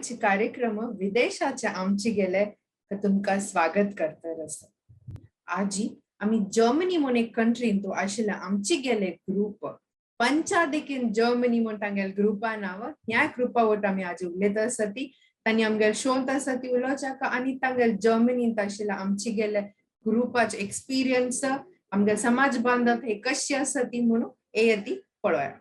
आजचे कार्यक्रम विदेशाचे आमचे गेले तर तुमकां स्वागत करता आसा. आजी आमी जर्मनी म्हूण एक कंट्रीन तूं आशिल्ले आमचे गेले ग्रुप पंचादिक इन जर्मनी म्हूण तांगेले ग्रुपा नांव. ह्या ग्रुपा वट आमी आज उलयत आसा ती तांणी आमगेले शोंत आसा ती उलोवच्याक आनी तांगेले जर्मनींत आशिल्ले आमचे गेले ग्रुपाचे एक्सपिरियन्स आमगे समाज बांधव हे कशी आसा ती म्हणून ये ती पळोवया.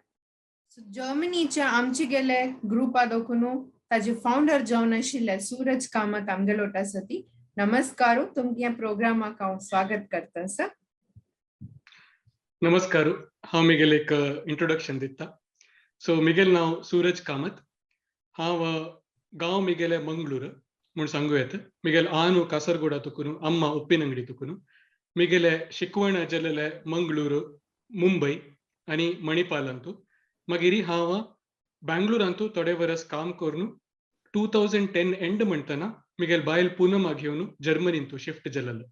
जर्मनीच्या आमचे गेले ग्रुपा दोखून ताजे फाउंडर जावन आशिल्ले सूरज कामत आमगे लोट आसा ती. नमस्कार, तुमकां ह्या प्रोग्रामाक हांव स्वागत करता आसा. नमस्कार, हांव मिगेल एक इंट्रोडक्शन दिता. सो मिगेल नांव सूरज कामत, हांव गांव मिगेले मंगळूर म्हूण सांगू येता. मिगेल आनु कासरगोडा तुकून, अम्मा उप्पिनंगडी तुकून. मिगेले शिकवण जालेले मंगळूर, मुंबय आनी मणिपालांतू. मागीर हांव बँगलोरांतू थोडे वरस काम करून 2010 एंड म्हणटना मिगेल बायल पुनमा घेवन जर्मनींतू शिफ्ट जालेलो.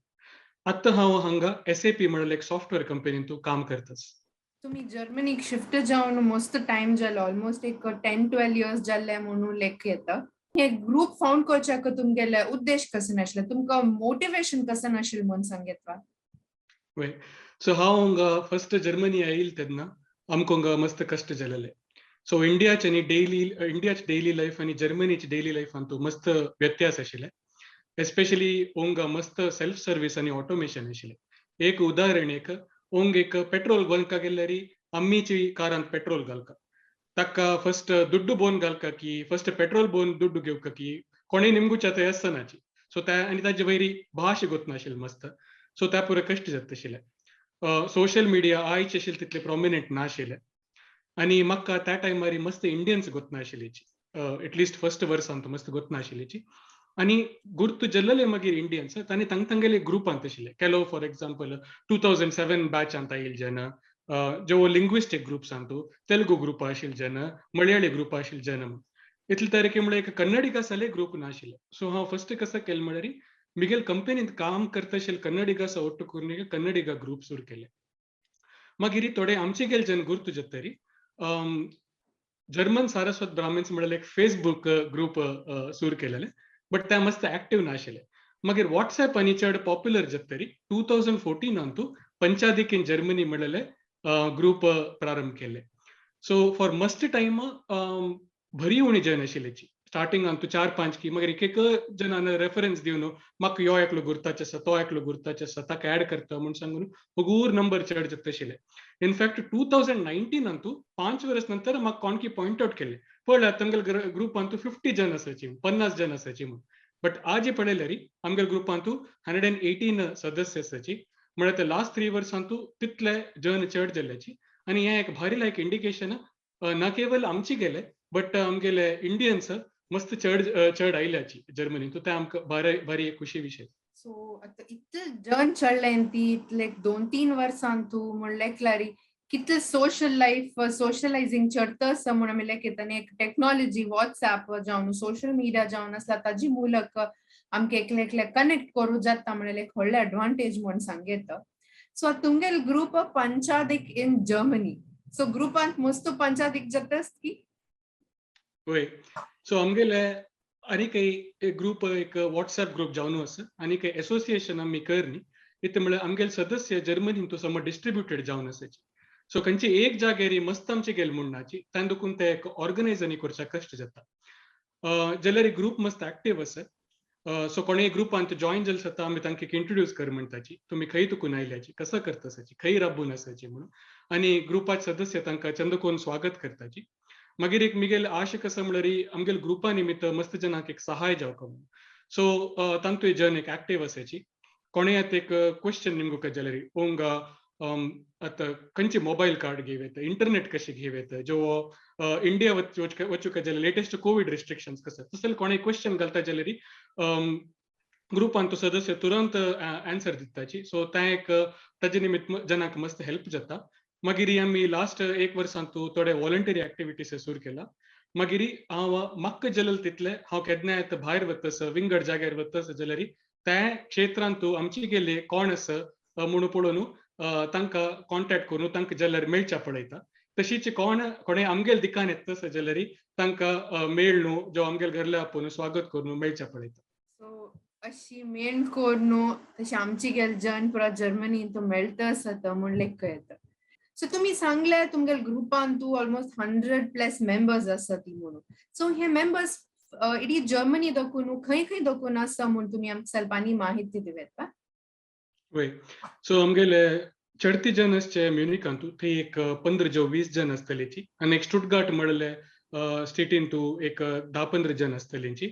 आतां हांव हांगा SAP म्हणल्यार एक सॉफ्टवेअर कंपनींतू काम करतास. तुम्ही जर्मनीक शिफ्ट जावन मस्त टायम जालो, ऑलमोस्ट एक 10-12 इयर्स जाल्ले म्हणून लेख येता. हे ग्रुप फाउंड करच्याक तुमगेले उद्देश कसो नाशिल्ले, तुमकां मोटिवेशन कसं नाशिल्लें म्हूण सांगता? वय, सो हांव हांगा फर्स्ट जर्मनी आयल तेन्ना आमकां हांगा मस्त कश्ट जालेले. सो इंडियाचे आनी डेली इंडियाचे डेली लायफ आनी जर्मनीचे डेली लायफांतू मस्त व्यत्यास आशिल्ले. एस्पेशली ओंगा मस्त सेल्फ सर्वीस आनी ऑटोमेशन आशिल्लें. एक उदाहरण, एक ओंग एक पेट्रोल बंका गेल्यारी अम्मीची कारांत पेट्रोल घालका, ताका फर्स्ट दुड्डू बोन घालका की फर्स्ट पेट्रोल बोन दुड्डू घेवका की कोणें निमगुच्या थंय आसनाची. सो त्या आनी ताजे वयरी भाश गोतनाशिल्ली मस्त, सो त्या पुरो कश्ट जाता आशिल्ले. सोशल मिडिया आयचे आशिल्ले तितले प्रोमिनंट नाशिल्ले आनी म्हाका त्या टायमार मस्त इंडियन्स गोतनाशिल्लेची, एटलिस्ट फर्स्ट वर्सांत मस्त गोतनाशिल्लेची. आनी गुर्त जल्लले मागीर इंडियन्स तांणी तांग तांगेले ग्रुपांत आशिल्ले. केलो फॉर एग्जाम्पल 2007 बॅचांत आयिल्ले जन, जो लिंग्विस्टीक ग्रुप्सांतू तेलुगू ग्रुप आशिल्ले जन, मलयाळी ग्रुप आशिल्ले जन, इतले तरेके म्हळ्यार एक कन्नडिगासाले ग्रुप नाशिल्ले. सो हांव फर्स्ट कसो केलें म्हळ्यार मिगेल कंपनींत काम करता आशिल्ले कन्नडिगासा ಒಟ್ಟು करून कन्नडिगा ग्रुप सुरू केले. मागीर थोडे आमचे गेले जन गुर्त जातरी जर्मन सारस्वत ब्राह्मन्स म्हळ्यार एक फेसबूक ग्रुप सुरू केलेले, बट ते मस्त एक्टीव नाशिल्ले. मागीर वॉट्सएप आनी चड पॉप्युलर जातरी 2014 पंचादिक इन जर्मनी म्हळ्यार ग्रुप प्रारंभ केले. सो फॉर मस्ट टायम भरी उणी जन आशिल्ल्याची स्टार्टिंग अंतू 4-5 की, मागीर एक एक जनान रेफरन्स दिवन म्हाका यो एकलो गुर्ताचे आसा, तो एकलो गुर्ताचे आसा, ताका ऍड करता म्हूण सांगून हगूर नंबर चड जाता आशिल्ले. इनफॅक्ट 2019 अंतू 5 वर्स नंतर म्हाका कोणकी पॉयंट आउट केले, पळय तांगेले ग्रुपांतू 50 जन आसाची, 50 जन आसाची म्हूण. बट आज पळयल्यार आमगेले ग्रुपांतू 118 सदस्य आसाची, म्हळ्यार ते लास्ट 3 वर्सांतू तितले जन चड जाल्ल्याची. आनी हें एक भारी लायक इंडिकेशन न केवल आमची गेले बट आमगेले इंडियन्स मस्त चड चड आयल्याची जर्मनी, तो ते आमकां भारी भारी एक खुशी विशय. सो आतां इतले जन चडले ती इतले 2-3 वर्सांतू म्हण लेखल्यारी कितले सोशल लायफ सोशलायझींग चडत आसा म्हूण आमी लेखयता. आनी एक टेक्नॉलॉजी वॉट्सएप जावन सोशल मिडिया जावन आसला ताजी मुलक आमकां एकले एकले कनेक्ट करूं जाता म्हणल्यार एक व्हडलें एडवांटेज म्हूण सांगयता. सो तुमगेले group Panchadik in Germany, so ग्रुपांत मस्त पंचादिक जातास की? वय, सो आमगेले आनी एक ग्रुप एक वॉट्सएप ग्रुप जावन आसा आनी एक एसोसिएशन आमी करनी इतले म्हळ्यार आमगेले सदस्य जर्मनीन तो समज डिस्ट्रिब्युटेड जावन आसाची. सो खंयची एक जाग्यार मस्त आमचे गेले म्हणनाची तांकां देखून ते एक ऑर्गनायज आनी करच्याक कश्ट जाता. जाल्यार ग्रुप मस्त एक्टीव आसा. सो कोणेय ग्रुपांत जॉयन जाले जाता आमी तांकां इंट्रोड्यूस कर म्हणटाची, तुमी खंय तुकून आयल्याची, कसो करतासाची, खंय राबून आसाची म्हणून, आनी ग्रुपाचे सदस्य तांकां चंदकोन स्वागत करताची. मागीर एक मिगेल आशा कसो म्हळ्यार आमगेले ग्रुपा निमित्त मस्त जनांक एक सहाय जावका म्हणून. सो तांतूय जन एक एक्टीव आसाची. कोणेय आतां एक क्वेश्चन निमगो जाल्यार ओंगा आतां खंयचे मोबायल कार्ड घेव येता, इंटरनेट कशें घेव येता, जो इंडिया वचूंक जाल्यार लेटेस्ट कोवीड रिस्ट्रिक्शन्स कशें, तसले कोणेय क्वेश्चन घालता जाल्यार ग्रुपान तो सदस्य तुरंत आन्सर दिताची. सो तें एक ताजे निमित्त जनांक मस्त हेल्प जाता. मागीर आमी लास्ट एक वर्सांतू थोडे वॉलंटरी एक्टिविटीज सुरू केला. मागीर हांव म्हाका जलल तितले हांव केन्नाय आतां भायर वतस विंगड जाग्यार वतस जाल्यार त्या क्षेत्रांतू आमची गेल्ले कोण आसा म्हणून पळोवन तांकां कॉन्टेक्ट करून तांकां जाल्यार मेळच्या पळयता. तशीच कोण कोणे आमगेल दिकान येता जाल्यार तांकां मेळ्ळू जो आमगेल घरले आपोवन स्वागत करून मेळच्या पळयता. सो अशी मेण करून तशी आमची गेल जन पुरा जर्मनी तो मेळटा आसा म्हूण लेख येता. सो तुमी सांगले तुमगेल ग्रुपान तूं ऑलमोस्ट 100+ मेंबर्स आसा ती म्हणून. सो हे मेंबर्स इडी जर्मनी दखून खंय खंय दखून आसा म्हूण तुमी आमकां ಸ್ವಲ್ಪ आनी माहिती दिवं? वय, सो आमगेले चडती जन आसचे म्युनिकांतू, थंय एक 15 जो 20 जन आसतलेची आनी एक स्टुटगार्ट म्हणले स्टेटींतू एक 10-15 जन आसतलेची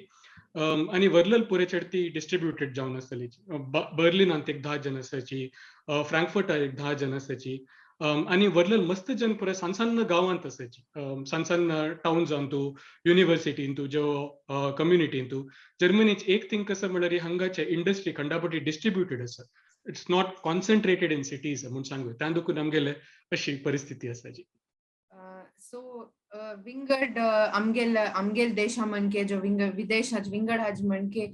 आनी वर्लल पुरे चडती डिस्ट्रिब्युटेड जावन आसतलेची. बर्लिनांत एक 10 जन आसाची, फ्रँकफर्टाक एक 10 जन आसाची आनी वर्लल मस्त जन पुरे सान सान गांवांत आसाची, सान सान टावन्सांतू, युनिवर्सिटींतू, ज्यो कम्युनिटींतू. जर्मनीच एक थिंग कसं म्हणल्यार हांगाचे इंडस्ट्री खंडापटी डिस्ट्रिब्युटेड आसा, it's not concentrated in cities म्हूण सांगू, त्या देखून आमगेले अशी परिस्थिती आसाची. सो विंगड आमगेल आमगेल देशा म्हणके जो विंगड विदेशाच विंगड हाज म्हणके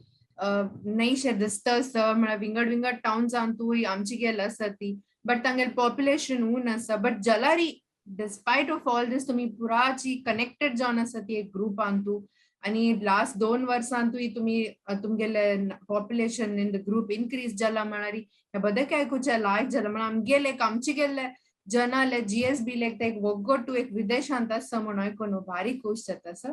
नईशे दिसता आसा, म्हळ्यार विंगड विंगड टावन्सांतूय आमची गेल आसा ती, बट तांगेल पॉप्युलेशन ऊन आसा. बट जलारी डिस्पायट ऑफ ऑल दीस तुमी पुराची कनेक्टेड जावन आसा ती एक ग्रुपांतू आनी लास्ट 2 वर्सांतूय तुमी तुमगेले population in the group increase जाला म्हळ्यार हे बदक आयकुचे लायक जाला. म्हळ्यार आमगेले एक आमचे गेल्ले जनाले GSB लेक एक वोगोटू एक विदेशांत आसा म्हूण आयकून भारी खूश जाता सर.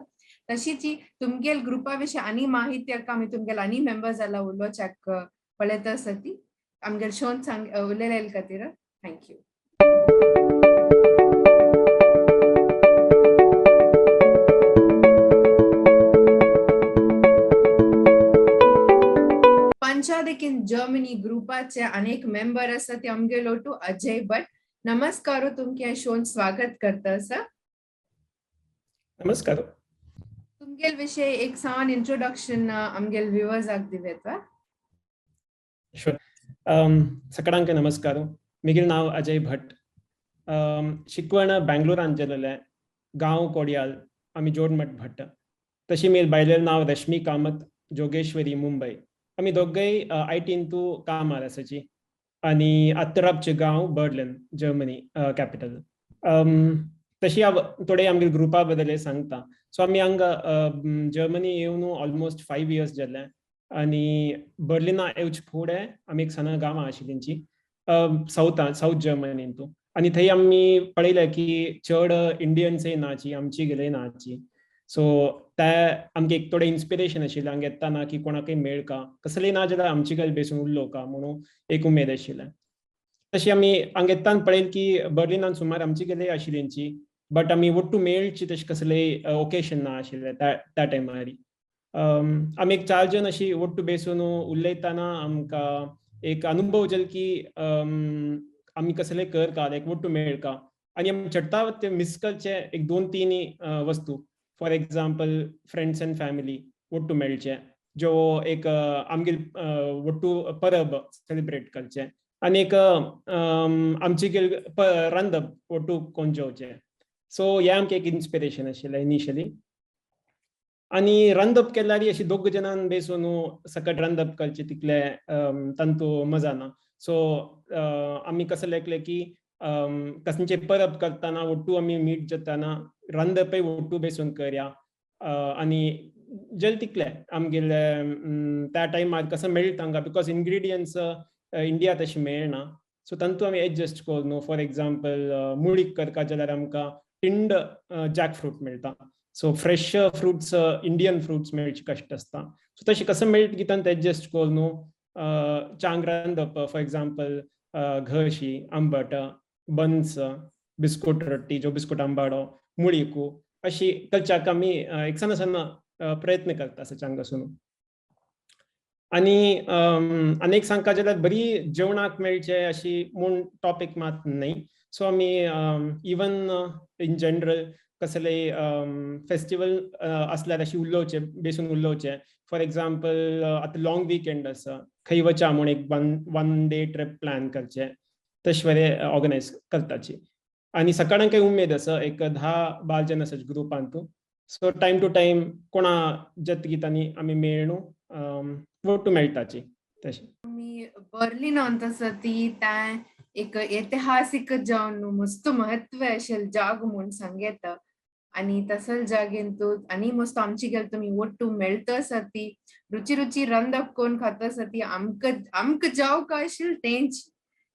तशीच तुमगेल ग्रुपा विशीं आनी माहिती आमी तुमगेल आनी मेंबर्स जाला उलोवच्याक पळयता आसा ती आमगेल शोन सांग उलयले खातीर thank you. पंचादेकीन जर्मनी ग्रुपाचे अनेक मेंबर आसा ते आमगेल ओटू अजय भट. नमस्कार, तुमके शोन स्वागत करता आसा. नमस्कार. तुमगेल विषय एक सान इंट्रोडक्शन आमगेल व्यूवर्साक दिवेता. शुअर. सगळ्यांक नमस्कार. म्हगेलें नांव अजय भट. शिकवण बँगलोरान जालेलें, गांव कोडियाल, आमी जोडमठ भट. तशी म्हगे बायलेलें नांव रश्मी कामत, जोगेश्वरी, मुंबय. आमी दोगय आयटींतू कामार आसाची आनी आत्तरापचे गांव बर्लिन, जर्मनी कॅपिटल. तशी हांव थोडे आमगे ग्रुपा बद्दल सांगता. सो आमी हांगा जर्मनी येवन ऑलमोस्ट 5 इयर्स जाले आनी बर्लिना येवचे फुडें आमी एक सान गांवां आशिल्लींची सावथ जर्मनींतू आनी थंय आमी पळयलें की चड इंडियन्सय नाची, आमची गेले नाची. सो ते आमकां एक थोडें इन्स्पिरेशन आशिल्लें हांगा येतना की कोणाकय मेळका, कसलेय ना जाल्यार आमची गल बेसून उरलो का म्हणून एक उमेद आशिल्लें. तशी आमी हांगा येतना पळयलें की बर्लिनान सुमार आमची गेले आशिल्लींची, बट आमी ಒಟ್ಟು मेळची तशें कसलेय ओकेशन ना आशिल्लें त्या टायमार. आमी एक 4 जण अशी ಒಟ್ಟು बेसून उलयतना आमकां एक अनुभव जालो की आमी कसलेय करका, लायक ಒಟ್ಟು मेळका आनी आमी चडटा ते मिस करचे एक 2-3 वस्तू. For example friends and family ಒಟ್ಟು मेळचे, जो एक आमगेल ಒಟ್ಟು परब सेलिब्रेट करचे आनी एक आमची रांदप ಒಟ್ಟು कोण जेवचें. सो हें आमकां एक इन्स्पिरेशन आशिल्लें इनिशियली. आनी रांदप केल्यार अशी दोग जाणां बेसून सकट रांदप करचें तितलें तांतू मजा ना. सो आमी कसं लेखलें की कसचे परब करतना ಒಟ್ಟು आमी मीट जाताना रांदपय ಒಟ್ಟು बेसून करया आनी जल तितलें आमगेले त्या टायमार कसं मेळटा तांकां, because ingredients India तशें मेळना. सो तांतू आमी एडजस्ट करून फॉर एग्जाम्पल मुळीक करता जाल्यार आमकां टिंड जॅक फ्रूट मेळटा. So fresh fruits, Indian fruits मेळचे कश्ट आसता. सो तशें कसं मेळटा की तांकां एडजस्ट करून चांग रांदप, फॉर एग्जाम्पल घशी, आंबट, बन्स, बिस्कुट रट्टी, जो बिस्कुट आंबाडो, मुळीकू अशी कल्चाक आमी एक सान सान प्रयत्न करता आसा चांगासून. आनी आनी एक सांगता जाल्यार बरी जेवणाक मेळचे अशी म्हूण टॉपीक मात न्हय. सो आमी इवन इन जनरल कसलेय फेस्टिवल आसल्यार अशी उलोवचें, बेसून उलोवचें. फॉर एग्जाम्पल आतां लॉंग विकेंड आसा, खंय वचा म्हूण एक वन डे ट्रीप प्लॅन करचें, तशें बरें ऑर्गनायज करताची. आनी सकाळीं काही उमेद आसा, एक 10-12 जण आसा ग्रुपांतू. सो टायम टू टायम कोणा जत गितांनी आमी मेळ्ळू ಒಟ್ಟು मेळटाची. तशें तुमी बर्लिनांत आसा ती त्या एक ऐतिहासिक जावन मस्त महत्व आशिल्लें जाग म्हूण सांगता. आनी तसल जागेंतू आनी मस्त आमची गेल तुमी ಒಟ್ಟು मेळटा ती रुची रुची रंदप कोण खाता ती आमकां आमकां जावक आशिल्लें तेंच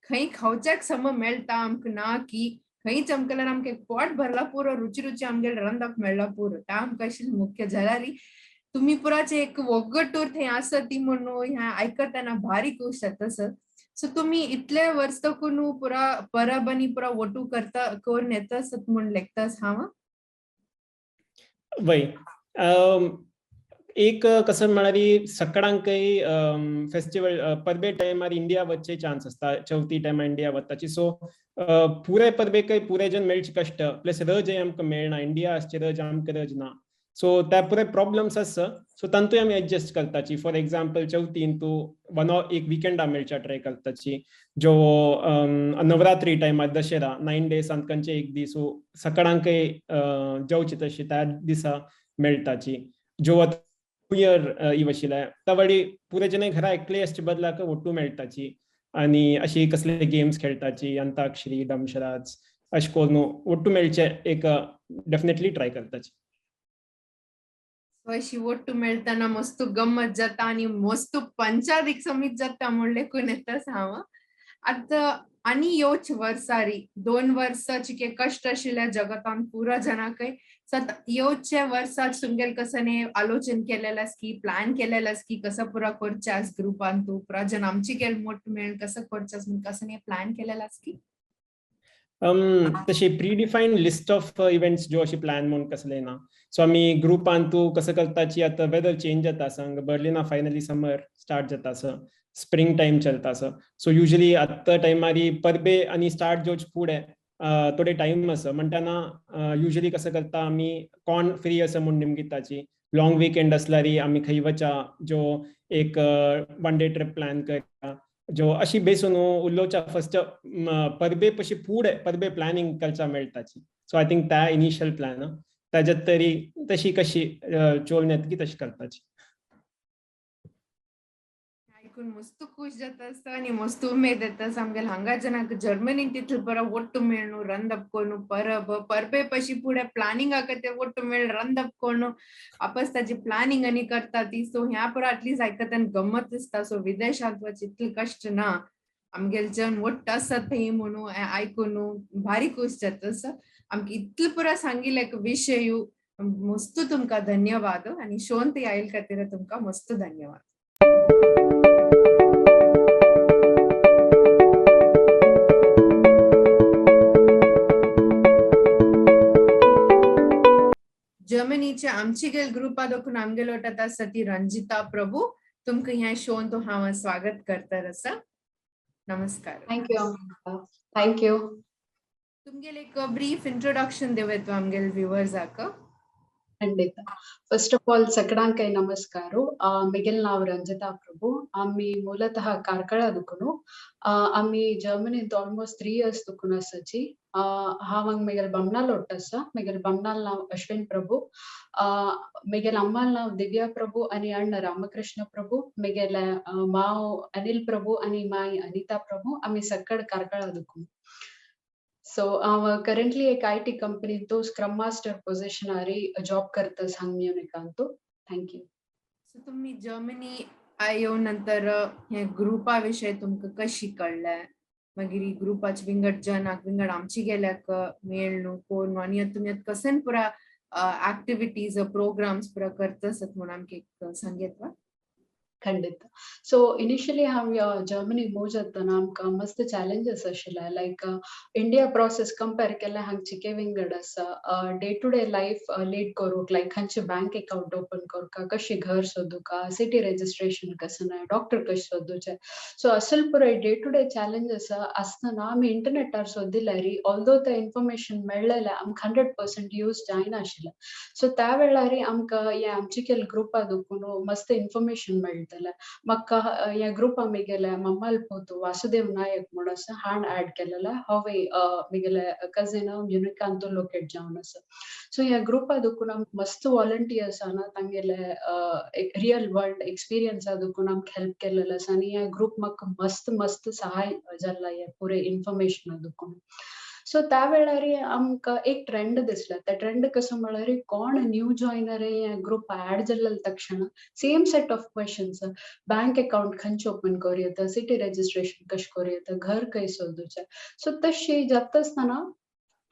खंय खावच्याक सम मेळटा आमकां ना की खंय चमकल्यार आमकां पोट भरला पुरो, रुची रुची आमगेले रंदप मेळ्ळा पुरो, ता आमकां आशिल्लें मुख्य. जाल्यार तुमी पुराचे एक वोगटूर थंय आसा ती म्हणून ह्या आयकतना भारी खूश जाता सर. सो तुमी इतले वर्स तकून पुरा परब आनी पुरा ಒಟ್ಟು करता करून येता आसत म्हूण लेखतास हांव. वय, एक कसं म्हळ्यार सगळ्यांकय फेस्टिवल परबे टायमार इंडिया वचचे चान्स आसता, चवथी टायमार इंडिया वताची. सो पुराय परबेकय पुराय जन मेळचे कश्ट, प्लस रजय आमकां मेळना, इंडिया आसचे रज आमकां रज ना. सो त्या पुराय प्रॉब्लम्स आसा. सो तांतूय आमी एडजस्ट करताची. फॉर एग्जाम्पल चवथीन तूं वन एक विकेंडा मेळच्या ट्राय करताची, जो नवरात्री टायमार दशेरा 9 डेजांत खंयचे एक दीस सकाळांकय जेवचे तशी त्या दिसा मेळटाची. जो न्यू इयर इव आशिल्ले त्या पुरे जण घरा एकले आसचे बदलाक ಒಟ್ಟು मेळटाची आनी अशी कसले गेम्स खेळटाची, अंताक्षरी, डमशराज अशें करून ಒಟ್ಟು मेळचे एक डेफिनेटली ट्राय करताची. अशी ಒಟ್ಟು मेळटना मस्त गम्मत जाता आनी मस्त पंचादीक समीत जाता म्हूण लेखून येताच हांव. आतां आनी येवच वर्सारी 2 वर्साची के कश्ट आशिल्ल्या जगतान पुरा जणांकय सत येवचे वर्साच तुमगेले कसं आलोचन केलेलं की प्लॅन केलेलं की कसं पुरा करच्यास ग्रुपान तू पुरा जण आमची गेल मोठ मेळ कसं करच्यास म्हूण कसं प्लॅन केलेलं की? तशी प्रीडिफाईंड लिस्ट ऑफ इव्हेंट्स जो अशी प्लॅन म्हूण कसले ना. सो आमी ग्रुपान तूं कसं करताची, आतां वेदर चेंज जाता आसा, हांगा बर्लिना फायनली समर स्टार्ट जाता आसा, स्प्रिंग टायम चलता आसा. सो युजली आत्तां टायमार परबे आनी स्टार्ट जावचे फुडें थोडे टायम आसा म्हणटना युजली कसं करता आमी कोण फ्री आसा म्हूण निमगिताची. लॉंग विकेंड आसल्यार आमी खंय वचा, जो एक 1 डे ट्रिप प्लॅन करता, जो अशी बेसून उलोवच्या फर्स्ट परबे पशी फुडें परबे प्लॅनिंग करच्या मेळटाची. सो I think त्या इनिशियल प्लॅन ताज्यात तरी तशी कशी चोल येता की तशी करताची. आयकून मस्त खुश जाता आसता आनी मस्त उमेद येता आमगेले हांगा जनाक जर्मनीन तितले बरो ಒಟ್ಟು मेळ्ळू रंदप कोणू परब परबे पशी फुडें प्लॅनिंग आहा ते ಒಟ್ಟು मेळ रंदप कोणू आपस ताजी प्लॅनिंग आनी करता ती. सो ह्या पुरो एटलीस्ट आयकतना गम्मत दिसता. सो विदेशांत वच इतले कश्ट ना, आमगेले जन ಒಟ್ಟು आसा थंय म्हणून आयकून भारी खुश जाता. आमकां इतले पुरो सांगिल्ले एक विशय मस्त तुमकां धन्यवाद आनी शोन ते आयल खातीर तुमकां मस्त धन्यवाद. जर्मनीचे आमची गेल ग्रुपा दोखून आमगेलो आसा ती रंजिता प्रभू, तुमकां ह्या शोन तो हांव स्वागत करता आसा. नमस्कार. Thank you. Thank you. तुमगेले एक ब्रीफ इंट्रोडक्शन देवत आमगेले व्यूवर्साक. ಖಂಡಿತ. ಫಸ್ಟ್ ಆಫ್ ಆಲ್ ಸಕಡಾಂಕೈ ನಮಸ್ಕಾರ. ಮಿಗೆಲ್ ನಾವ್ ರಂಜಿತಾ ಪ್ರಭು, ಆಮಿ ಮೂಲತಃ ಕಾರ್ಕಳ ದುಕುನು. ಆಮಿ ಜರ್ಮನಿ ಆಲ್ಮೋಸ್ಟ್ 3 ಇಯರ್ಸ್ ದುಕುನು ಅಸಚಿ. ಹಾವಂಗ್ ಮಿಗೆಲ್ ಬಮ್ನಾಲ್ ಒಟ್ಟಸ, ಮಿಗೆಲ್ ಬಮ್ನಾಲ್ ನಾವ್ ಅಶ್ವಿನ್ ಪ್ರಭು, ಮಿಗೆಲ್ ಅಮ್ಮಾಲ್ ನಾವ್ ದಿವ್ಯಾ ಪ್ರಭು ಅನಿ ಅಣ್ಣ ರಾಮಕೃಷ್ಣ ಪ್ರಭು, ಮಿಗೆಲ್ ಮಾವ್ ಅನಿಲ್ ಪ್ರಭು ಅನಿ ಮಾಯಿ ಅನಿತಾ ಪ್ರಭು. ಆಮಿ ಸಕ್ಕಡ್ ಕಾರ್ಕಳ ದುಕುನು. सो करेंटली एक IT company तो स्क्रम मास्टर पोझिशन आरी जॉब करता हांग म्युनिकांतो. Thank you. सो तुम्ही जर्मनी येवन नंतर हे ग्रुपा विशय तुमकां कशी कळ्ळें, मागीर ग्रुपाचे विंगड जनाक विंगड आमची गेल्याक मेळ न्हू कोण न्हू आनी तुमी आतां कशें पुरा एक्टिविटीज प्रोग्राम्स पुरा करता आसत म्हणून आमकां एक सांगयत वा? ಖಂಡಿತ. ಸೊ ಇನಿಷಿಯಲಿ ಹಾಂವ್ ಜರ್ಮನಿ ಮೂವ್ जातना आमकां मस्त चॅलेंजीस आशिल्ले, लायक इंडिया प्रोसेस कंपेर केल्यार हांगची चिके विंगड आसा. Day to day life lead करूंक, लायक खंयचे बँक अकाउंट ओपन करूंक, कशें घर सोदूंक, सिटी रेजिस्ट्रेशन कशें ना, डॉक्टर कशें सोदूचें. सो असल पुराय डे टू डे चॅलेंजीस आसतना आमी इंटरनेटार सोदिल्यार ऑल्दो ते इन्फॉर्मेशन मेळ्ळेलें आमकां 100% यूज जायनाशिल्लें. सो त्या वेळार आमकां हे आमचे केल्ले ग्रुपा दुखून मस्त इन्फॉर्मेशन मेळटा. मेळटलें. म्हाका ह्या ग्रुपा मिगेले मम्माल पोतू वासुदेव नायक म्हूण आसा, हाण ऍड केलेले. होवय मिगेले कजीन म्युनिकांतू लोकेट जावन आसा. सो ह्या ग्रुपा दुखून आमकां मस्त वॉलंटियर्स आहा, तांगेले एक रियल वर्ल्ड एक्सपिरियन्सा दुखून आमकां हेल्प केलेले आसा आनी ह्या ग्रुप म्हाका मस्त मस्त सहाय जाला हे पुरे इन्फॉर्मेशना दुखून. सो त्या वेळार आमकां एक ट्रेंड दिसला. त्या ट्रेंड कसो म्हळ्यार कोण न्यू जॉयनर ह्या ग्रुप ऍड जाल्ले तक्षण same set of questions, bank account खंयचे ओपन करूं येता, सिटी रजिस्ट्रेशन कशें करूं येता, घर खंय सोदूचें. सो तशी जाता आसतना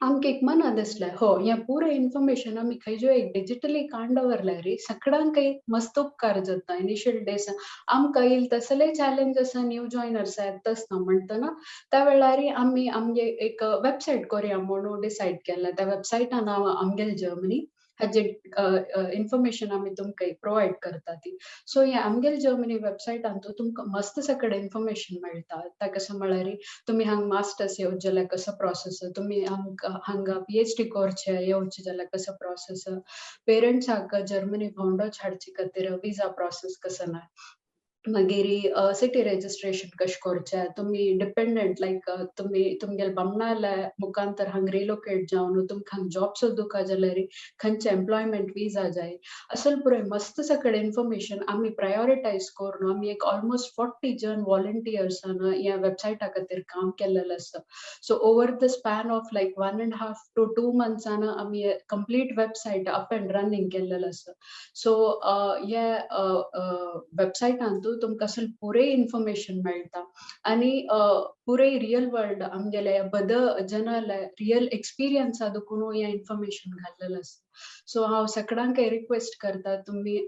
आमकां एक मना दिसलें, हो हें पुरें इन्फॉर्मेशन आमी खंयच्यो एक डिजिटली काण दवरल्यार सगळ्यांक एक मस्त उपकार जाता. इनिशियल डेज आमकां येयल तसले चॅलेंजस न्यू जॉयनर्स येता आसतना म्हणटना त्या वेळार आमी आमगे एक वेबसायट करुया म्हणून डिसायड केलें. त्या वेबसायटा नांव आमगेल जर्मनी. हाजे इन्फॉर्मेशन आमी तुमकां प्रोवायड करता ती. सो ह्या आमगेल जर्मनी वेबसायटान तुमकां मस्त सगळें इन्फॉर्मेशन मेळटा. त्या कसो म्हळ्यार तुमी हांगा मास्टर्स येवचे जाल्यार कसो प्रोसेस, तुमी हांगा PhD करचे येवचे जाल्यार कसो प्रोसेस, पेरंट्साक जर्मनी भोंवडोच हाडचे खातीर विजा प्रोसेस कसो ना, मागीर सिटी रजिस्ट्रेशन कशें करचें, तुमी डिपेंडंट लायक तुमी तुमगेले बामणाल्या मुखांतर हांगा रिलोकेट जावन तुमकां हांगा जॉब सोदूंक जाल्यार खंयचे एम्प्लॉयमेंट विजा जाय, असल पुराय मस्त सगळें इन्फॉर्मेशन आमी प्रायोरिटायज करून आमी एक ऑलमोस्ट 40 जण वॉलंटियर्सान ह्या वेबसायटा खातीर काम केल्लेलें आसा. So over the span of like 1.5 to 2 मंथ्सान आमी complete website up and running केल्लेलें आसा. सो ह्या वेबसायटान तुमकां असल पुरे इन्फॉर्मेशन मेळटा आनी पुरे रियल वर्ल्ड आमगेले बद जनाले रियल एक्सपिरियन्सा दुखून हें इन्फॉर्मेशन घाल्लेलें आसा. सो हांव सगळ्यांक रिक्वेस्ट करता, तुमी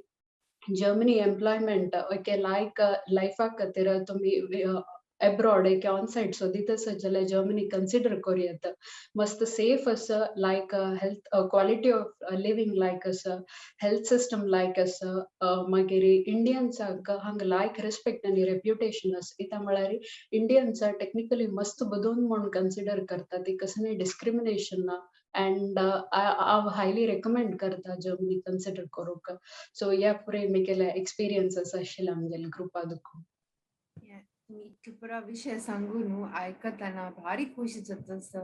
जर्मनी एम्प्लॉयमेंट ओके लायक लायफा खातीर तुमी एब्रॉड एक ऑन सायट सोदीत आसत जाल्यार जर्मनी कन्सिडर करूं येता. मस्त सेफ आसा, like health quality of living लायक आसा, हेल्थ सिस्टम लायक आसा, मागीर इंडियन्साक हांगा लायक रिस्पेक्ट आनी रेप्युटेशन आसा. कित्याक म्हळ्यार इंडियन्सा टेक्निकली मस्त बदोवन म्हूण कन्सिडर करता, ती कसलें डिस्क्रिमिनेशन ना. अँड हांव हायली रेकमेंड करता जर्मनी कन्सिडर करूंक. सो ह्या पुरे म्हगेले एक्सपिरियन्सीस आशिल्ले आमगेले ग्रुपा दुखून. तुम्ही इतके पुरा विषय सांगून आयकतना भारी खुशी जाता.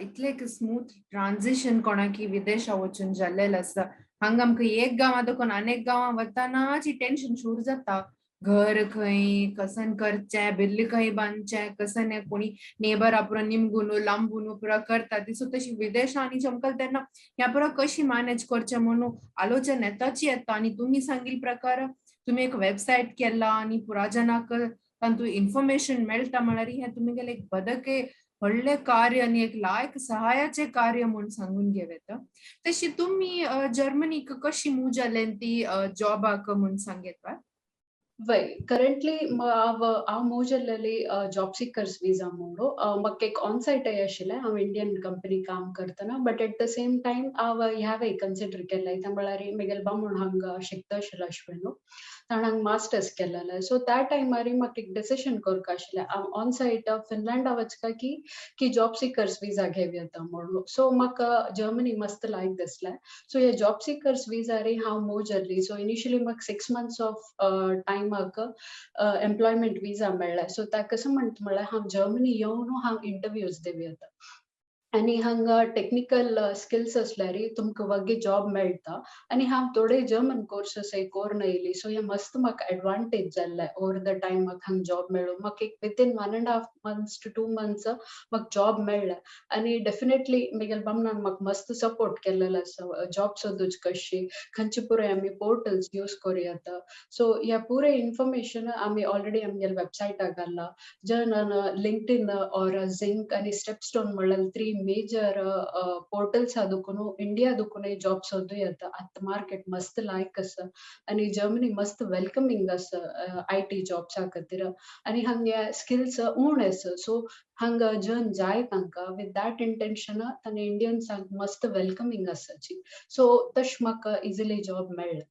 इतले एक स्मूथ ट्रान्झिशन कोणाकी विदेशा वचून जाल्लेलें आसा. हांगा आमकां एक गांवां देखून अनेक गांवां वतानाची टेन्शन सुरू जाता. घर खंय कसन करचें, बिल्ल खंय बांदचें, कसन कोणी नेबर पुरो निमगून लांबून पुरो करता ती. सो तशी विदेशांनी चमकल तेन्ना ह्या पुरो कशी मॅनेज करचें म्हणून आलोचन येताची येता. आनी तुमी सांगिल्ले प्रकार तुमी एक वेबसायट केला आनी पुरा जनाक तांतू इन्फॉर्मेशन मेळटा म्हळ्यार हें तुमगेलें एक बदके व्हडलें कार्य आनी एक लायक सहायाचें कार्य म्हूण सांगून घेवं येता. तशी तुमी जर्मनीक कशी मूव जाले ती जॉबाक म्हूण सांग येता? वय, करंटली हांव हांव मूव जाल्लेली जॉब सिकर्स विजा म्हणून. म्हाका एक ऑन सायटय आशिल्लें, हांव इंडियन कंपनी काम करतना, but at the same time हांव ह्यावय कन्सिडर केल्लें. कित्याक म्हळ्यार म्हगेले बामूण हांगा शिकता आशिल्लो अश्विनू, ताणें हांगा मास्टर्स केलेलें. सो त्या टायमार म्हाका एक डिसिशन करपाक आशिल्लें, हांव ऑन सायट फिनलंडा वचका की जॉब सिकर्स विजा घेवं येता म्हणून. सो म्हाका जर्मनी मस्त लायक दिसलें. सो ह्या जॉब सिकर्स विजार हांव मूव जाल्ली. सो इनिशियली म्हाका 6 मंथ्स ऑफ टायमाक एम्प्लॉयमेंट विजा मेळ्ळें. सो ताका कसो म्हणटा म्हळ्यार हांव जर्मनी येवन हांव इंटरव्यूज दिवं येता आनी हांगा टेक्निकल स्किल्स आसल्यार तुमकां वग्गी जॉब मेळटा. आनी हांव थोडे जर्मन कोर्सस करून येयली. सो हें मस्त म्हाका एडवांटेज जाल्लें ओवर the time म्हाका हांगा जॉब मेळूं. म्हाका एक within 1.5 months to 2 months म्हाका जॉब मेळ्ळें. आनी डेफिनेटली म्हगेल्या बामणान म्हाका मस्त सपोर्ट केल्लेलो आसा जॉब सोदूची कशी, खंयचे पुराय आमी पोर्टल्स यूज करूं येता. सो ह्या पुराय इन्फॉर्मेशन आमी ऑलरेडी आमगेल्या वेबसायटार घाल्ला. जनान लिंक्डइन ऑर झिंक आनी स्टेपस्टोन म्हणल्यार 3 मेजर पोर्टल्स दुखून इंडिया दुखून जॉब सोदूं येता. आतां मार्केट मस्त लायक आसा आनी जर्मनी मस्त वेलकमींग आसा IT जॉब्सा खातीर आनी हांगे स्किल्स उण आसा. सो हांगा जन जाय तांकां विथ that intention तांणी इंडियन्सांक मस्त वेलकमींग आसाची. सो तशें म्हाका इजिली जॉब मेळ्ळें.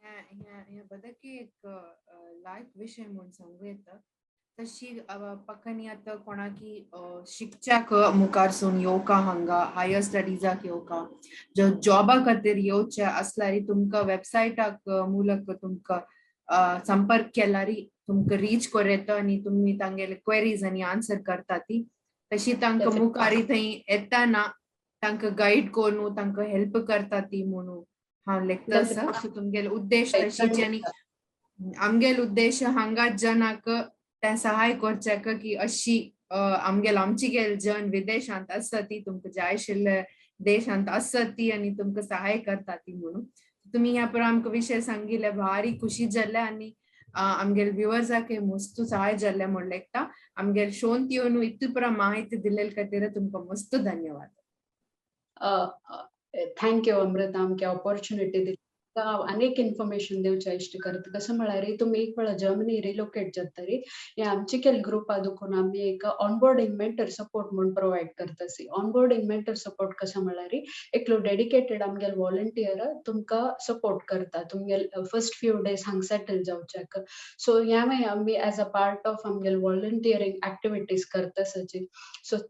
हें बदकी एक लायक विशय म्हूण सांगू येता. तशी पक्कानी आतां कोणाकी शिकच्याक मुखारसून येवका, हांगा हायर स्टडीजाक येवका, जॉबा खातीर येवचे आसल्यार तुमकां वेबसायटाक मुलक तुमकां संपर्क केल्यारी तुमकां रीच करूं येता आनी तुमी तांगेले क्वेरीज आनी आन्सर करता ती. तशी तांकां मुखारी थंय येताना तांकां गायड करून तांकां हेल्प करता ती म्हणून हांव लेखता आसा. सो तुमगेले उद्देश तशीच आनी आमगेलो उद्देश हांगा जनाक तें सहाय करच्याक की अशी आमगेल आमची गेल जन विदेशांत आसा ती, तुमकां जाय आशिल्ले देशांत आसा ती आनी तुमकां सहाय करता ती म्हणून. तुमी ह्या परां आमकां विशय सांगिल्ले, भारी खुशी जाल्ले आनी आमगेले व्युवर्साक मस्त सहाय जाल्लें म्हूण लेखता. आमगेले शोंत येवन इतले परां माहिती दिल्ले खातीर तुमकां मस्त धन्यवाद. Thank you Amrita, आमकां ऑपॉर्च्युनिटी दिली. अनेक इन्फॉर्मेशन दिवच्या इश्ट करता. कसं म्हळ्यार तुमी एक वेळा जर्मनी रिलोकेट जातरी, हे आमचे केल ग्रुपा दुखून आमी एक ऑनबोर्डिंग मेंटर सपोर्ट म्हूण प्रोवायड करतासी. ऑनबोर्डिंग मेंटर सपोर्ट कसं म्हळ्यार एकलो डेडिकेटेड आमगेल वॉलंटियर तुमकां सपोर्ट करता तुमगेल फर्स्ट फ्यू डेज हांग सेटल जावच्याक. सो ह्या मागीर आमी एज अ पार्ट ऑफ आमगेल वॉलंटियरींग एक्टिविटीज करतासाची. सो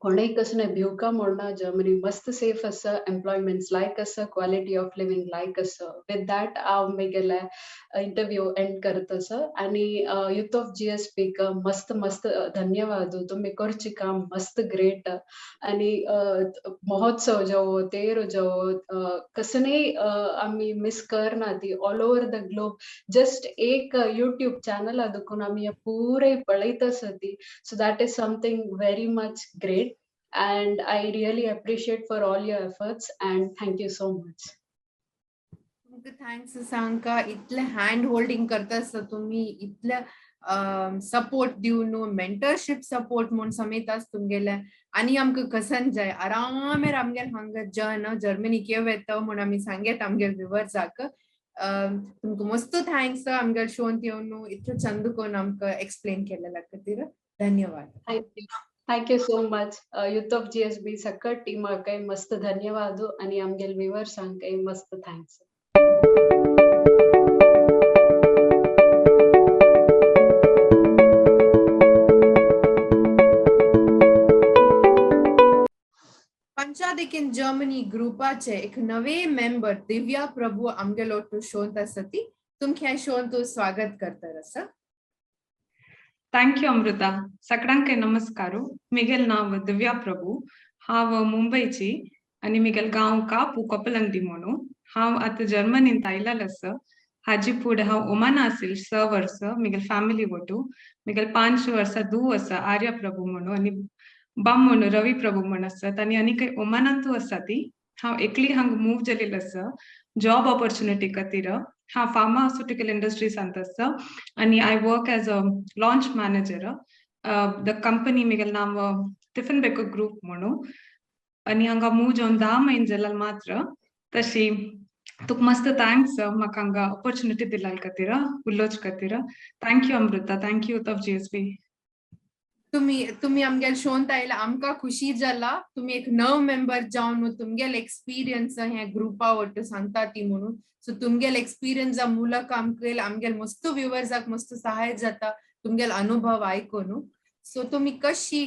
कोणेय कसले भिवका म्हणना, जर्मनी मस्त सेफ आसा, एम्प्लॉयमेंट्स लायक आसा, क्वालिटी ऑफ लिव्हिंग लायक आसा. विथ that हांव म्हगेले इंटरव्यू एंड करता आसा आनी युथ ऑफ जीएसबीक मस्त मस्त धन्यवाद. तुमी करचे काम मस्त ग्रेट आनी महोत्सव जावो, तेरो जावो, कसलेय आमी मिस करना ती. All over the globe just एक यूट्यूब चॅनला दुखून आमी हे पुरे पळयत आसा ती. So that is something very much great and I really appreciate for all your efforts and thank you so much. तुमकां thanks सांगका, इतलें हँड होल्डिंग करता आसता तुमी, इतलें सपोर्ट दिवन, मेंटरशीप सपोर्ट म्हूण समेत आस तुमगेले. आनी आमकां कसन जाय, आरामेर आमगेले हांगा जन जर्मनीक येव येता म्हूण आमी सांगेत आमगेले व्युवर्साक. तुमकां मस्त thanks, आमगेले शोंत येवन इतलें चंद करून आमकां एक्सप्लेन केलेल्या खातीर धन्यवाद. Thank you. Thank you so much. Youth of GSB सकट टीमाकय मस्त धन्यवाद आणि आमगेल व्युवर्सांकय मस्त thanks. पंचादिकीन जर्मनी ग्रुपाचे एक नवे मेंबर दिव्या प्रभू आमगेलो शोंत आसा ती. तुमकां शोंत स्वागत करता आसा. Thank you Amrita. सगळ्यांक नमस्कार. मिगेल नाव दिव्या प्रभू. हांव मुंबयची आनी मिगेल गांव कापू कोपलंगडी म्हणून. हांव आतां जर्मनींत आयलेलो आसा. हाजी फुडें हांव ओमाना आशिल्लें 6 वर्स मिगेल फॅमिली वटू. मिगेल 5 वर्सां धूव आसा आर्या प्रभू म्हणून आनी बाम म्हणून रवी प्रभू म्हूण आसात आनी आनी खंय ओमानांतू आसा ती. हांव एकली हांगा मूव जालेली आसा जॉब ऑपॉर्च्युनिटी खातीर. हांव फार्मास्युटिकल इंडस्ट्रीजांत आसा आनी I work as a launch manager. The company Miguel नांव टिफिन बेकर ग्रुप म्हणून आनी हांगा मूव जावन 10 म्हयने जाल्यार मात्र. तशी तुका मस्त thanks म्हाका हांगा ऑपॉर्च्युनिटी दिल्या खातीर, उलोवचे खातीर. Thank you Amrita, thank you Youth of GSB. तुम्ही तुम्ही आमगेले शोंत आयला, आमकां खुशी जाला. तुमी एक नव मेंबर जावन तुमगेले एक्सपिरियन्स हे ग्रुपा वट्टू सांगता ती म्हणून. सो तुमगेले एक्सपिरियन्सा ಮೂಲಕ आमकां, आमगेले मस्त व्युवर्साक मस्त सहाय जाता तुमगेले अनुभव आयकून. सो तुमी कशी,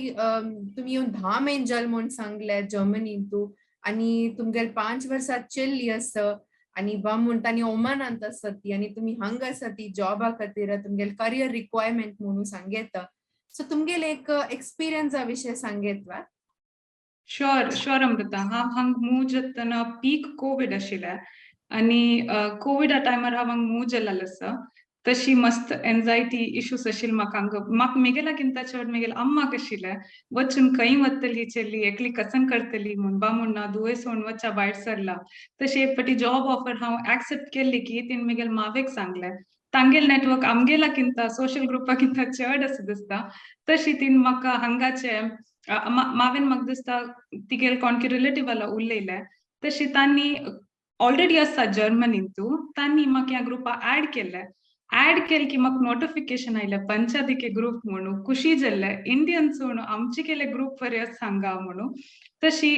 तुमी येवन 10 म्हयने जाले म्हूण सांगले जर्मनींतू आनी तुमगेले 5 वर्सां चेल्ली आसा आनी बम म्हणटा आनी ओमानांत आसा ती आनी तुमी हांगा आसा ती जॉबा खातीर, तुमगेले करियर रिक्वायरमेंट म्हणून सांगेता. सो तुमगेले एक एक्सपिरियन्सा विशय सांगेत वा? Sure sure Amrita. हांव हांगा मूव जातना पीक कोवीड आशिल्लें आनी कोविडा टायमार हांव हांगा मूव जालेलें आसा. तशी मस्त एन्जायटी इश्यूस आशिल्ले म्हाका हांगा. म्हाका मेगेल्याकिंता चड मेगेल्या अम्माक आशिल्लें, वचून खंय वतली चेली, एकली कसन करतली म्हूण. बा म्हणना दुयेंस सोडून वच्चा भायर सरला. तशी एक फावटी जॉब ऑफर हांव एक्सेप्ट केल्ली की तिणें मेगेल्या मावेक सांगलें. तांगेले नेटवर्क आमगेल्याकिंता, सोशल ग्रुपाकिंता चड आसा दिसता. तशी तिणें म्हाका हांगाचे, मावेन म्हाका दिसता तिगेले कोणकी रिलेटिव्हाला उलयलें. तशी तांणी ऑलरेडी आसा जर्मनींतू, तांणी म्हाका ह्या ग्रुपा ऍड केलें. ऍड केलें की म्हाका नोटिफिकेशन आयलें पंचादिके ग्रुप म्हणून. खुशी जाल्लें, इंडियन्स म्हणून आमचे केले ग्रुप बरे सांगा म्हणून. तशी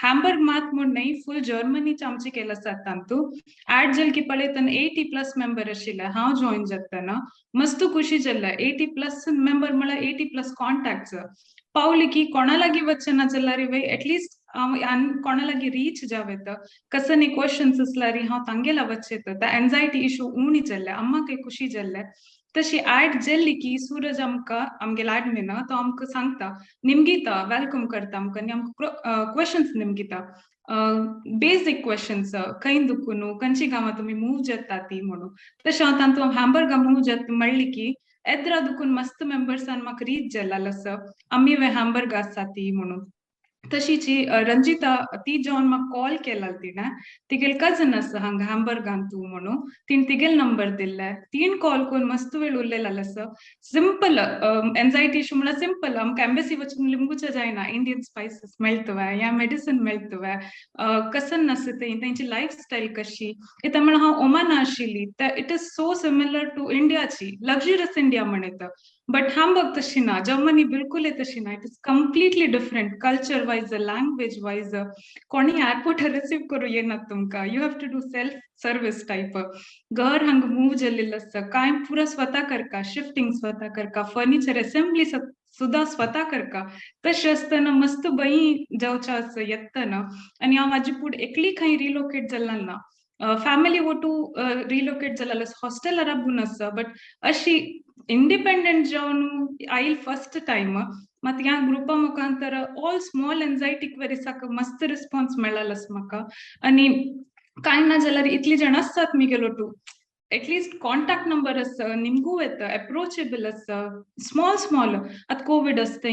हॅम्बर्ग मात म्हूण न्हय, फूल जर्मनीचे आमचे केले आसात तांतू. ऍड जालें की पळयतना 80+ मेंबर आशिल्ले हांव जॉयन जातना. मस्त खुशी जाल्लें. 80+ मेंबर म्हळ्यार 80+ कॉन्टॅक्ट्स पावली की कोणा लागीं वचना जाल्यार एटलिस्ट हांव कोणा लागीं रीच जावेत, कसनी क्वेश्चन्स आसल्यार हांव तांगेला वचेत, त्या एन्जायटी इशू उणी जाल्ले, अम्माकय खुशी जाल्ले. तशी ऍड जेल्ली की सूरज आमकां आमगेलो एडमिन तो आमकां सांगता, निमगिता, welcome करता आमकां आनी आमकां क्वेश्चन्स निमगिता, बेजीक क्वेश्चन्स, खंय दुखून खंयची गांवां तुमी मूव जाता ती म्हणून. तशें हांव तांतू हॅम्बर्गा मूव जाता म्हणली की एद्रा दुखून मस्त मेंबर्सान म्हाका रीच जाल्लो आसा, आमी वे हॅम्बर्ग आसा ती म्हणून. तशीची रंजिता ती जेवन म्हाका कॉल केला, तिणें तिगेल कजन आसा हांगा हॅम्बर्गान तूं म्हणून, तिणें तिगेल नंबर दिल्ले, तीन कॉल करून मस्त वेळ उरलेलो आसा. सिंपल एन्जायटी इशू म्हळ्यार सिंपल, आमकां एम्बेसी वचून लिंबूचे जायना, इंडियन स्पायसीस मेळटवे या मेडिसिन मेळटवे, कसन आसा तें, तेंची लायफ स्टायल कशी. कित्याक म्हळ्यार हांव ओमाना आशिल्ली, it is so similar to इंडियाची, लक्झरियस इंडिया म्हणत, बट हॅम्बर्ग तशी ना, जर्मनी बिलकुल तशी ना. It is completely different culture wise, language wise. कोणी एअरपोर्टार रिसीव करूं येनात तुमकां, you have to do self service type. घर हांगा मूव जाल्लें आसता, कांय पुरा स्वता करका, शिफ्टिंग स्वता करका, फर्निचर असेंब्ली सुद्दां स्वता करका. तशें आसतना मस्त बई जावचें आसा येतना. आनी हांव म्हाजी फुडें एकली खंय रिलोकेट जाल्ला ना, फॅमिली वटू रिलोकेट जाल्लें, हॉस्टेलार राबून आसा, बट अशी इंडिपेंडंट जावन आयल फर्स्ट टायम. मात ह्या ग्रुपा मुखांतर ऑल स्मॉल एन्जायटी क्वेरीसाक मस्त रिस्पॉन्स मेळ्ळो आसा म्हाका. आनी कांय ना जाल्यार इतली जाण आसतात मिगेलो टू एटलिस्ट कॉन्टॅक्ट नंबर आसा, निमगू येता, एप्रोचेबल आसा. स्मॉल स्मॉल आतां कोवीड आसता,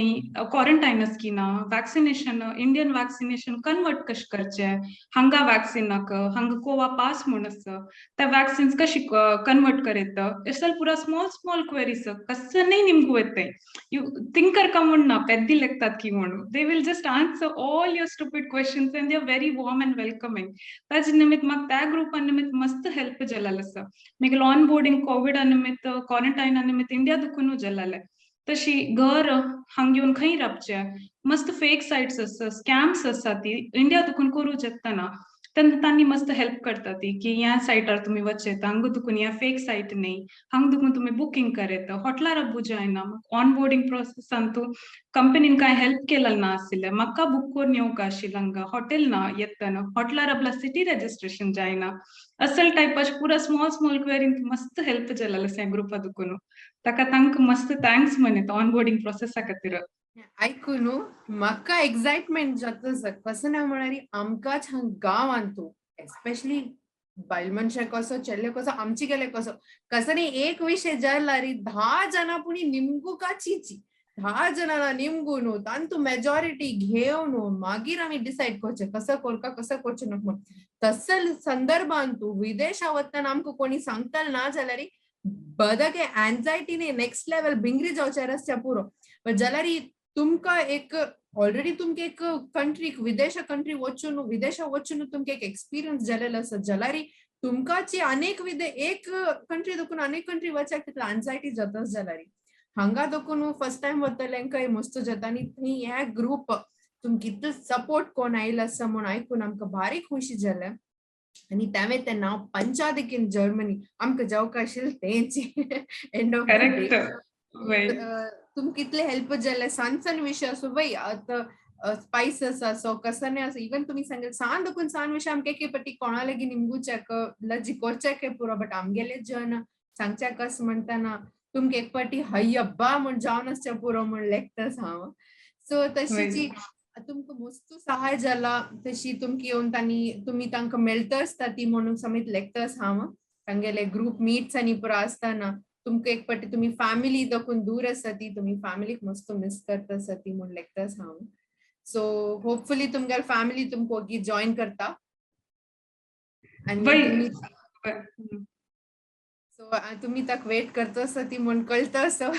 क्वॉरंटायन आसा की ना, वॅक्सिनेशन, इंडियन वॅक्सिनेशन कन्वर्ट कशें करचें हांगा वॅक्सिनाक, हांगा कोवा पास म्हूण आसा, त्या वॅक्सिन्स कशी कन्वर्ट करयत, अशें पुरा स्मॉल स्मॉल क्वेरीज कसं निमगू येताय. You think करका म्हूण ना, पेद्दी लेखतात की म्हणून, they will just answer all your stupid questions and they are very warm and welcoming. ताजे निमित्त म्हाका त्या ग्रुपा निमित्त मस्त हेल्प जाल्लें आसा. मागीर ऑन बोर्डिंग कोविडा निमित्त, क्वॉरंटायना निमित्त इंडिया दुखून जाल्लें, तशी घर हांगा येवन खंय रावचें, मस्त फेक सायट्स आसा, स्कॅम्स आसा, ती इंडिया दुखून करूं शकतना, तेन्ना तांणी मस्त हेल्प करता ती की ह्या सायटार तुमी वचेत, हांगा दुखून ह्या फेक सायट न्ही, हांगा दुखून तुमी बुकींग करयत, हॉटलार राबू जायना. ऑन बोर्डिंग प्रोसेसान तूं कंपनीन कांय हेल्प केलें ना आशिल्लें, म्हाका बूक करून येवंक आशिल्लें हांगा, हॉटेल ना येतना, हॉटलार आपला सिटी रजिस्ट्रेशन जायना, असल टायपाचे पुरा स्मॉल स्मॉल क्वेरीन मस्त हेल्प जालें आसा ग्रुपा दुखून. ताका तांकां मस्त thanks म्हणीत ऑन बोर्डिंग प्रोसेसा खातीर. आयकून म्हाका एक्सायटमेंट जाता, कसं ना म्हळ्यार आमकांच हांगा गांवांत तूं एस्पेशली बायल मनशां कसो, चेडले कसो, आमची गेले कसो, कसं न्ही एक विशय जाल्यार 10 जाणां पुणी निमगू का चिची, 10 जाणां निमगू न्हू, तांतू मेजॉरिटी घेवन मागीर आमी डिसायड करचें कसं करका कसं करचें न्हू म्हूण. तसल संदर्भान तूं विदेशा वतना आमकां कोणी सांगतले ना जाल्यार बदके एन्जायटीने नेक्स्ट लेवल भिंगरी जावच्या रस्त्या पुरो. बट जाल्यार तुमकां एक ऑलरेडी तुमकां एक कंट्री, विदेशा कंट्री वचून, विदेशा वचून तुमकां एक एक्सपिरियन्स जालेलो आसा, जाल्यार तुमकांची अनेक एक कंट्री देखून अनेक कंट्री वचाक तितली एन्जायटी जाताच. जाल्यार हांगा देखून फर्स्ट टायम वतल्यांकय मस्त जाता. आनी थंय हे ग्रूप तुमकां इतलो सपोर्ट कोण आयलो आसा म्हूण आयकून आमकां भारी खुशी जालें. आनी तेवें तें नांव पंचादिकीन जर्मनी आमकां जावंक आशिल्लें तेंच एंड ऑफ the day. तुमकां कितले हेल्प जाले, सान सान विशय आसूं बाई, आतां स्पायसस आसो, कसने आसो, इवन तुमी सांगले सान देखून सान विशय आमकां एके पटी कोणा लागीं निमगुच्याक लज्जी करच्याक पुरो, बट आमगेले जन सांगच्याक कस म्हणटना तुमकां एक पाटी हय्यब्बा म्हूण जावन आसचें पुरो म्हूण लेखतास हांव. सो तशीची तुमकां मस्त सहाय जाला, तशी तुमकां येवन तांणी तुमी तांकां मेळटा आसता ती म्हणून समेत लेखतास हांव. तांगेले ग्रूप मिट्स आनी पुरो आसतना तुमकां एक पाटी तुमी फॅमिली देखून दूर आसा ती, तुमी फॅमिलीक मस्त मिस करता आसा ती म्हूण लेखतास हांव. सो होपफुली तुमगेले फॅमिली तुमकां ओगी जॉयन करता. आनी सो तुमी ताका वेट करता आसा ती म्हूण कळटा आसा.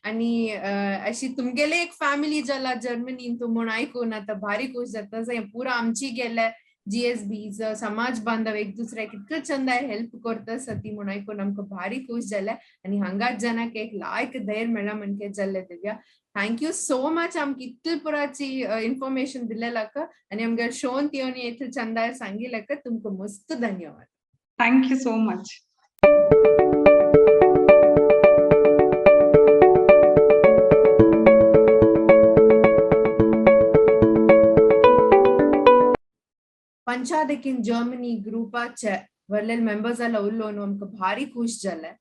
आनी अशी तुमगेले एक फॅमिली जाला जर्मनीन तूं म्हूण आयकून आतां भारी खूश जाता. पुरा आमची गेले GSB समाज बांधव एक दुसऱ्याक कितलो चंदाय हेल्प करता आसा ती म्हूण आयकून आमकां भारी खूश जालें. आनी हांगाच जाणाक एक लायक धैर्य मेळ्ळा म्हणके जाल्लें Divya. Thank you so much आमकां इतले पुराची इन्फॉर्मेशन दिलेलाक आनी आमगे शोन येवन इतले चंदाय सांगिल्ल्याक तुमकां मस्त धन्यवाद. Thank you so much. पंचादेकीन जर्मनी ग्रुपाचे व्हडले मेंबर्स जाला उलोवन आमकां भारी खुश जालें.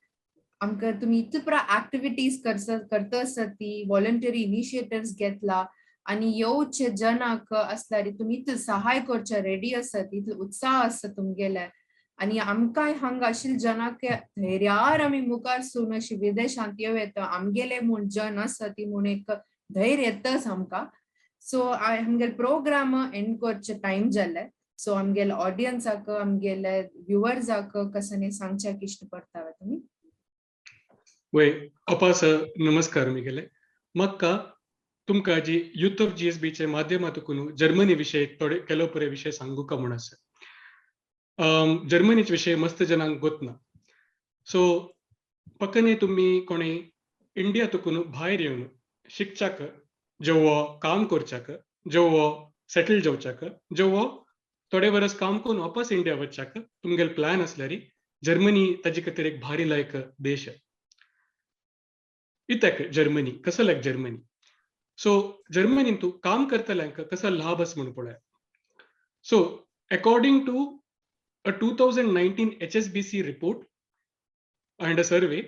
आमकां तुमी इतले पुरा एक्टिविटीज करता आसा ती वॉलंटरी इनिशिएटिव्स घेतला आनी येवचे जनाक असल्यार तुमी इतले सहाय करचे रेडी आसात, इतलो उत्साह आसा तुमगेले आनी आमकांय हांगा आशिल्ले जनाक धैर्यार आमी मुखार सून अशी विदेशांत येवं येता, आमगेले म्हूण जन आसा ती म्हूण एक धैर्य येताच आमकां. सो आमगेले प्रोग्राम एंड करचे टायम जाले. सो आमगेले ऑडियन्साक, आमगेले व्युवर्साक कसने सांगच्याक इश्ट पडटा तुमी? वय अपास नमस्कार मिगेले. म्हाका तुमकां जी युथ ऑफ जीएसबीचे माध्यमातून जर्मनी विशय थोडे ಕೆಲವು परे विशय सांगू का म्हूण आसा. जर्मनीचे विशय मस्त जनांक गोतना. सो पकने तुमी कोणे इंडिया तुकून भायर येवन शिकच्याक, जेवो काम करच्याक, जेवो सेटल जावच्याक, जेवो थोडे वरस काम करून वापस इंडिया वचच्याक तुमगेले प्लॅन आसल्यार जर्मनी ताजे खातीर एक भारी लायक देश. इत्याक जर्मनी, कसो लायक जर्मनी? सो जर्मनीन तूं काम करतल्यांक कसो लाभ आसा म्हणून पळया. So according to a 2019 HSBC report and a survey,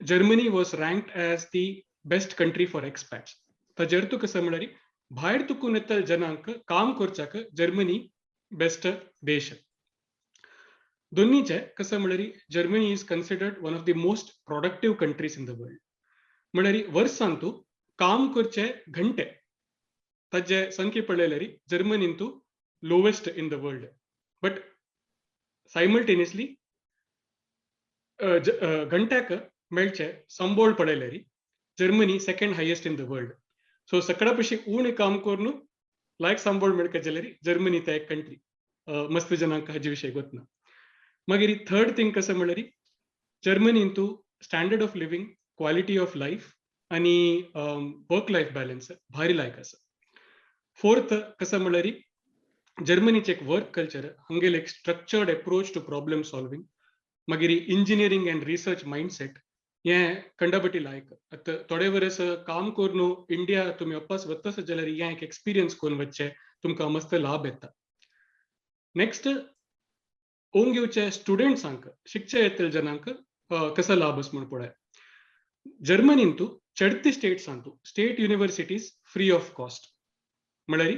Germany was ranked as the best country for expats. ताजेर अर्थ कसो म्हळ्यार भायर तुकून येतले जनांक काम करच्याक जर्मनी बेस्ट देश. दोन्हीचे कसं म्हळ्यार Germany is considered one of the most productive countries in the world. म्हळ्यार वर्सांतू काम करचे घंटे ताजे संख्ये पळयल्यार जर्मनींतू lowest in the world, but simultaneously घंट्याक मेळचे संबोळ पळयल्यार Germany second highest in the world. So सगळ्या पशी उणे काम करून लायक संबोळ मेळका जाल्यार जर्मनी त्या एक कंट्री. मस्त जनांक हाजे विशय गोतना. मागीर थर्ड थिंग कसं म्हळ्यार जर्मनींतू standard of living, quality of life आनी वर्क लायफ बॅलन्स भारी लायक आसा. फोर्थ कसं म्हळ्यार जर्मनीचे एक वर्क कल्चर, हांगेले एक structured approach to problem solving, मागीर इंजिनियरींग अँड रिसर्च मायंडसेट हें कंडाबटी लायक. आतां थोडे वरस काम करून इंडिया तुमी वापस वता जाल्यार हें एक एक्सपिरियन्स करून वचचें तुमकां मस्त लाभ येता. नेक्स्ट ओंग येवचे स्टुडंट्सांक, शिकचे येतले जनांक कसो लाभ आसा म्हूण पळय. जर्मनींतू चडती स्टेट्सांतू state universities free of cost, म्हळ्यार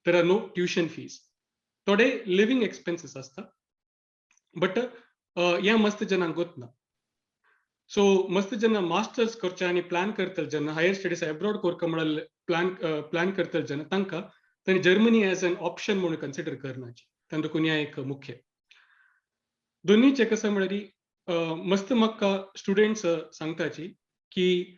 there are no tuition fees. थोडे लिव्हिंग एक्सपेन्सीस आसता, बट हें मस्त जनांक गोतना. सो मस्त जेन्ना मास्टर्स करचे आनी प्लॅन करतले जेन्ना हायर स्टडीज एब्रॉड करका म्हळ्यार प्लॅन करतले जेन्ना तांकां तांणी जर्मनी एज एन ऑप्शन म्हणून कन्सिडर करनाची तांकां कोणी एक मुख्य. दोन्हीचे कसं म्हळ्यार मस्त म्हाका स्टुडंट्स सांगताची की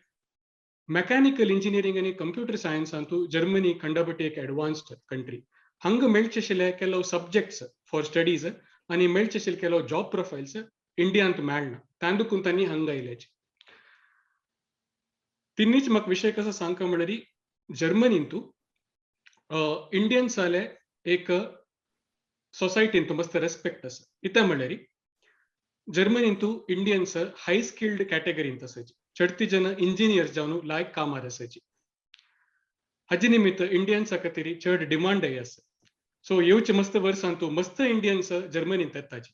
मेकॅनिकल इंजिनियरींग आनी कंप्युटर सायन्सांतू जर्मनी खंडापटी एक एडवान्स्ड कंट्री. हांगा मेळचे आशिल्ले ಕೆಲವು सब्जेक्ट्स फॉर स्टडीज आनी मेळचे आशिल्ले ಕೆಲವು जॉब प्रोफायल्स इंडियांत मेळना, तांदून तांणी हांगा आयल्याची. तिन्हीच म्हाका विशय कसो सांगका म्हळ्यार जर्मनींतू इंडियन्स जाले एक सोसायटींत मस्त रेस्पेक्ट आसा. कित्याक म्हळ्यार जर्मनींतू इंडियन्स हाय स्किल्ड कॅटेगरींत आसाची, चडती जन इंजिनियर्स जावन लायक कामार आसाची. हाजे निमित्त इंडियन्सा खातीर चड डिमांडय आसा. सो येवचे मस्त वर्सांतू मस्त इंडियन्स जर्मनींत येताची.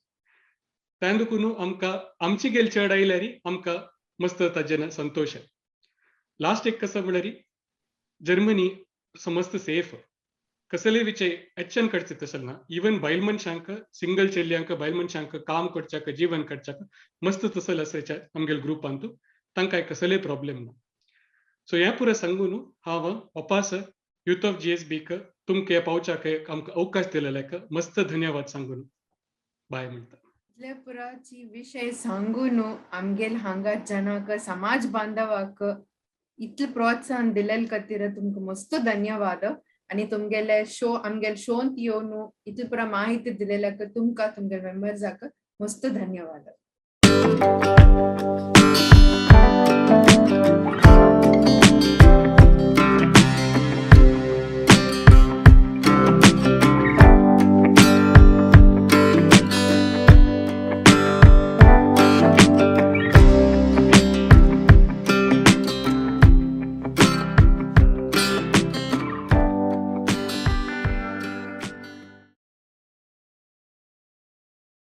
त्यान देखून आमकां आमची गेल चड आयल्यार आमकां मस्त ताजेन संतोश. लास्ट एक कसं म्हळ्यार जर्मनी समस्त सेफ, कसले विचय एच्चन कडचे तशें ना. इवन बायल मनशांक, सिंगल चेल्यांक, बायल मनशांक काम करच्याक, जीवन करच्याक मस्त तसल आसाच्या आमगेले ग्रुपांतू तांकां कसले प्रॉब्लेम ना. सो हें पुरो सांगून हांव वापास युथ ऑफ जीएसबीक तुमकां पावच्याक आमकां अवकाश दिलेल्याक मस्त धन्यवाद सांगून बाय म्हणटा. इतले पुराची विशय सांगून आमगेल हांगा जनाक, समाज बांधवाक इतले प्रोत्साहन दिलेल खातीर तुमकां मस्त धन्यवाद. आनी तुमगेले शो, आमगेले शोंत येवन इतले पुरा माहिती दिलेल्याक तुमकां, तुमगेले मेंबर्साक मस्त धन्यवाद.